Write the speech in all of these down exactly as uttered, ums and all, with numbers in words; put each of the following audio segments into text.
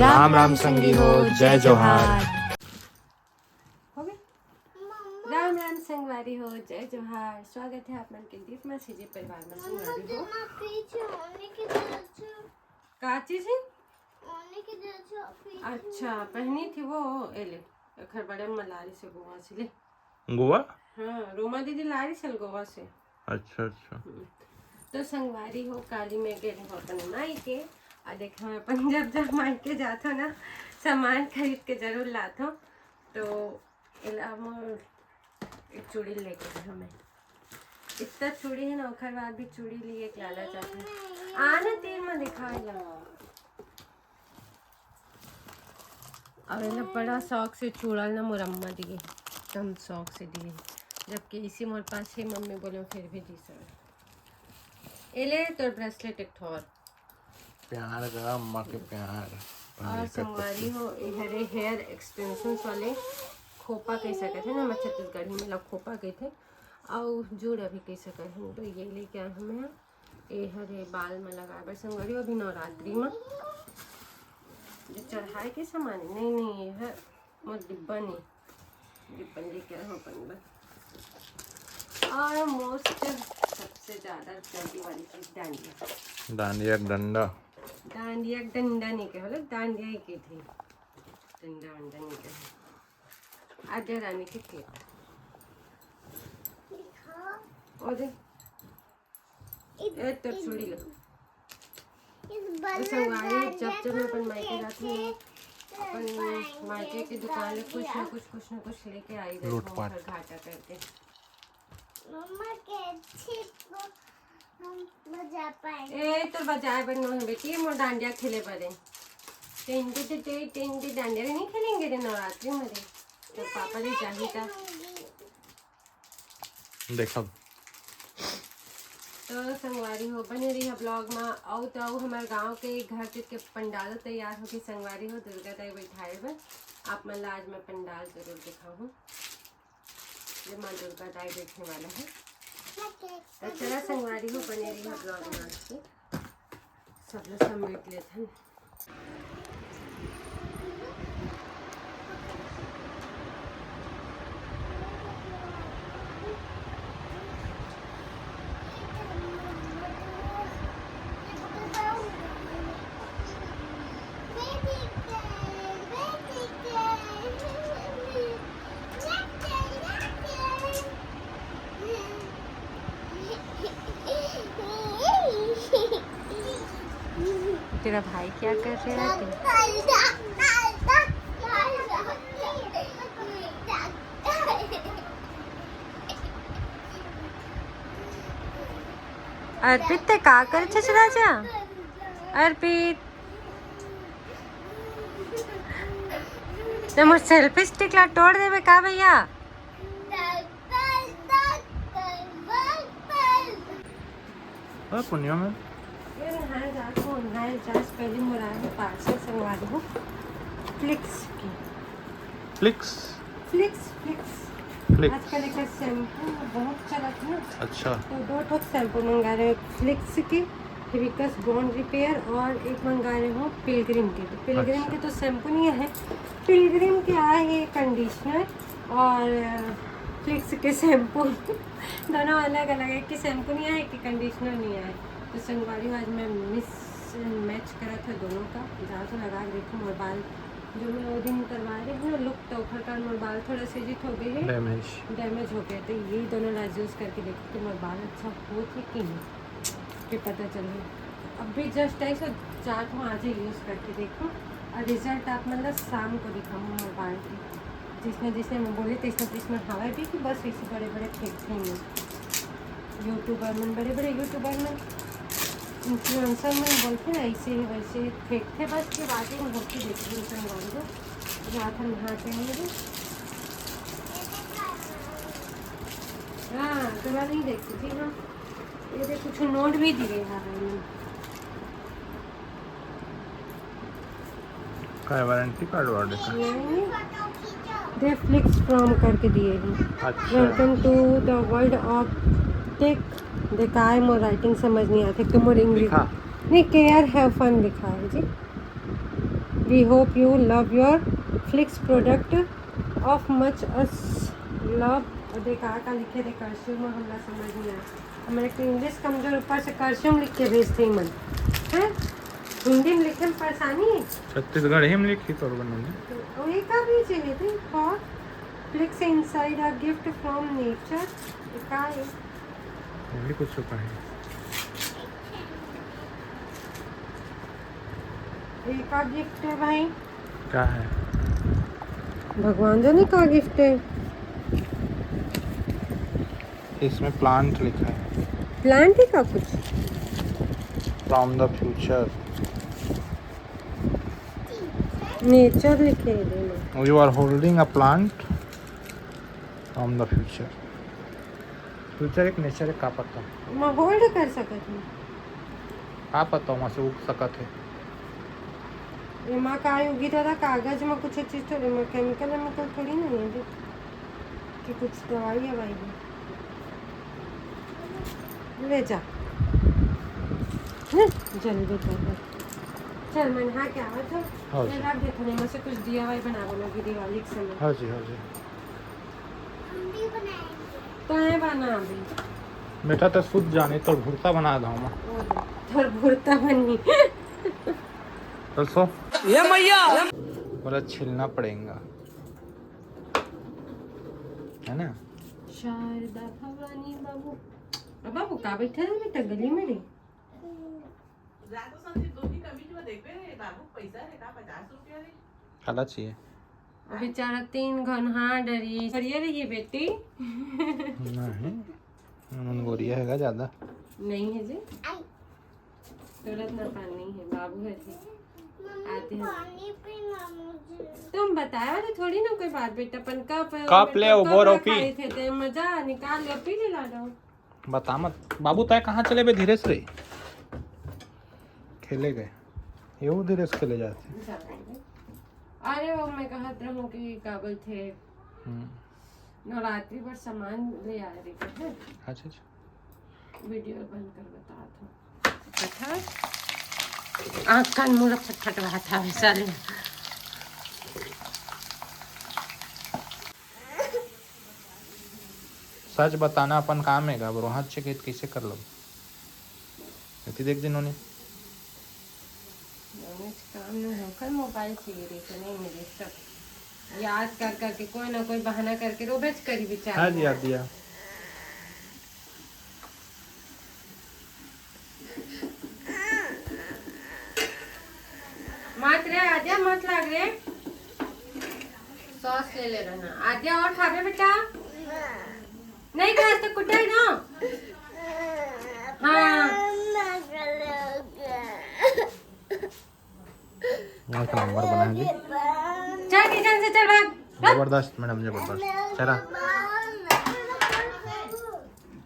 राम राम संगी हो, जय जोहार। हो गए? राम राम संगवारी हो, जय जोहार। स्वागत है आप मन के दीप माँ सीजी परिवार में संगवारी हो। का चीज है? अच्छा, पहनी थी वो, ए ले, एखर बड़े मलारी से गोवा से ले। गोवा? हाँ, रोमा दीदी लारी सल गोवा से। अच्छा, अच्छा। हम्म। तो संगवारी हो, काली मैं गे रहे हो अपन मायके, आ देखा मैं अपन जब जब मायके जात हो ना, सामान खरीद के जरूर लात हो। तो एला मोर एक चूड़ी लेके हमें इतना चूड़ी है ना, ओखर बाद भी चूड़ी लिए एक लाला जात है। आना तीर में दिखाई ला। और एला बड़ा शौक से चूड़ा ना मोर अम्मा दिए, एकदम शौक से दिए, जबकि इसी मोर पास है, मम्मी बोले फिर भी दी सर। एले तोर ब्रेसलेट एक ठो और। प्यार का अम्मा के प्यार। और संगवारी हो, ये हरे हेयर एक्सटेंशन वाले खोपा कह सकते हैं ना, मैं छत्तीसगढ़ी में लोग खोपा कहते हैं, और जुड़ा भी कह सकते हैं। तो ये लेके आए हमें, ये हरे बाल में लगाए बर संगवारी, अभी नवरात्रि में जो चढ़ाए के सामान, नहीं, नहीं, ये है मोर डिब्बा नहीं, डिब्बा लेके आए हूँ अपन बर। और मोस्ट सबसे ज्यादा जल्दी वाली चीज डांडिया। डांडिया डंडा। डांडिया डंडा नहीं कहे, मतलब डांडिया ही की थी, डंडा वंडा नहीं कहे। आजा रानी के खेत। और ए, तोर चूड़ी लो। तो संगवारी, जब जब मैं अपन मायके जाती हूँ, अपन मायके की दुकान में कुछ ना कुछ, कुछ ना कुछ लेके आई रहती हूँ, लूटपाट। घर घाटा करके। मम्मा के अच्छे को हम बजा पाए। ए, तो बजाए बर नो है बेटी, ये मोर डांडिया खेले बर है। टेंटी टे, टे, टेंटी डांडिया नहीं खेलेंगे रे नवरात्रि में रे। तो पापा ले जाही का। देखब। तो संगवारी हो, बने रही ब्लॉग में। आऊ तो आऊ, हमारे गांव के घर के पंडाल तैयार होके संगवारी हो, दुर्गा दाई बैठाए बर। आप मन ला आज मैं पंडाल जरूर दिखाऊँ, ये माँ दुर्गा दाई बैठने वाला है। तो चला संगवारी हो, बने रही ब्लॉग में आज के। सब लोग समेट लेथन। तेरा भाई क्या कर रहा है? अर्पित, ते का करे छस राजा? अर्पित, ते मोर सेल्फी स्टिक ला तोड़ देबे का भैया? हाँ, पूर्णिया में। ये नहाए जात हो, नहाए जात पहले मोर आए हो पार्सल संगवारी हो, फ्लिक्स की। फ्लिक्स? Flix, flix. फ्लिक्स। आजकल एक शैम्पू बहुत चलत है ना। अच्छा। तो दो ठो शैम्पू मंगा रहे हैं, फ्लिक्स की हिबिस्कस बॉन्ड रिपेयर, और एक मंगा रहे हो पिलग्रिम के। तो पिलग्रिम अच्छा। के तो शैम्पू नहीं है, पिलग्रिम के आए हैं कंडीशनर और फ्लिक्स के शैम्पू। दोनों अलग अलग है, एक के शैम्पू नहीं आए, एक के कंडीशनर नहीं आए। तो संगवारी हो, आज मैं मिस मैच करत है दोनों का। ज़्यादा तो लगा के देखो, मोर बाल जो मैं वो दिन करवा रहे हूँ ना लुक, तो ओखर कारण मोर बाल थोड़ा सा जित हो गए हैं, डैमेज। डैमेज हो गए। तो यही दोनों ला यूज़ करके देखो कि मोर बाल अच्छा हो थे कि नहीं, फिर पता चलही। अब भी जस्ट ऐसा जात हूँ, आज ही यूज़ करके देखो और रिजल्ट आप मतलब शाम को दिखाऊँ मोर बाल के। जिसने जिसने मैं बोले तैसने तैसने हवा भी कि बस ऐसे बड़े बड़े फेंकते हैं यूट्यूबर मन, बड़े बड़े यूट्यूबर मन, इन्फ्लुएंसर मन बोलते ना ऐसे ही वैसे ही फेंकते, बस ये बातें होती देखती हूँ संगवारी को। रात हम नहाते हैं भी। हाँ, तुम्हारा नहीं देखती थी। हाँ, ये देख, कुछ नोट भी दिए हैं भाई ने। काय वारंटी कार्ड वाले का? नहीं, दे फ्लिक्स फ्रॉम करके दिए हैं। अच्छा। Welcome to the world of tech। देखा है, मोर राइटिंग समझ नहीं आते तो मोर इंग्लिश लिखा। नहीं, केयर हैव फन लिखा है जी। We hope you love your Flix product of much us love। अउ देख का का लिखे रे, कर्सिव में हमला समझ नहीं आया। हमर एक तो इंग्लिश कमजोर, ऊपर से कर्सिव में लिख के भेजथे मन, हैं? हिंदी में लिखे में परेशानी है। छत्तीसगढ़ी में लिखी तोर बनने। वही का भी चाहिए थे, बहुत। Flix inside a gift from nature। ये का है? वही कुछ छुपा है। ये का गिफ्ट है भाई? क्या है? भगवान जाने का गिफ्ट है। इसमें प्लांट लिखा है। प्लांट है का कुछ? From the future। नेचर लिखे है इधर में। You are holding a plant from the future। Future एक नेचर है, का पता। मैं होल्ड कर सकत हूँ। का पता, वहाँ से उग सकत है। एमा का उगी दादा, कागज में कुछ चीज थोड़ी, एमा केमिकल वेमिकल थोड़ी ना है जी, कि कुछ दवाई ववाई है। ले जा। हैं? जल्दी कर। चल, मैं नहा के आवत हूँ। हाँ जी। मैं रख देती हूँ, एमा से कुछ डीआईवाई बना लोगी दिवाली के समय। हाँ जी, हाँ जी। हम भी बनाएंगे। तो है बना अभी। बेटा, तो सुत जाने, तोर भुरता बना दूँ मैं। ओ, तोर भुरता बनी। तो सो। ये मैया। पूरा छिलना पड़ेगा, है ना? शारदा भवानी बाबू। अब बाबू का बैठा है बेटा गली में रे? काला चाहिए? बेचारा तीन घन हाँ डरी। बढ़िया रहिए बेटी। नहीं, मन गोरिया हैगा ज्यादा। नहीं है जी। तुरंत ना पानी है, बाबू है जी। आते हैं। पानी पीना मुझे। तुम बताया तो थोड़ी ना कोई बात बेटा, अपन कप कप ले, उबो रोपी। खाए थे, ते मजा निकाल ले, पी ले ला दो। बता मत। बाबू, तय कहाँ चले बे धीरेश रे? खेले गए। ये वो धीरेश खेले जाते हैं। अरे, वो मैं कहत रहूँ कि का बोलथे, हम्म। नवरात्रि बर सामान ले आए रहे हैं। अच्छा, अच्छा। वीडियो बंद कर बतात हूँ। कथा आँख कान मुँह फटफट बहा था साले। सच बताना अपन काम है का ब्रो? हाथ से कैसे कर लो? इतनी देख जिन्होंने। नॉनवेज काम नहीं है, कल मोबाइल चाहिए रे, तो नहीं मिले सब। याद कर करके कोई ना कोई बहाना करके रोबेच करी बेचारा। हाँ जी, याद दिया। मत रे, आद्या, मत लाग रे। सॉस ले ले रहना। आद्या, और खाबे बेटा? नहीं खास तो कुटाई ना। हाँ। यहाँ का नंबर बना है जी। चल किचन से चल भाग। जबरदस्त मैडम, जबरदस्त। चला।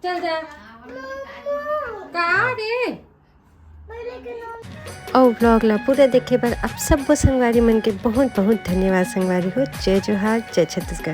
चल जा। का रे? अउ व्लॉग ला पूरा देखे बर आप सब्बो संगवारी मन के बहुत बहुत धन्यवाद संगवारी हो। जय जोहार, जय छत्तीसगढ़।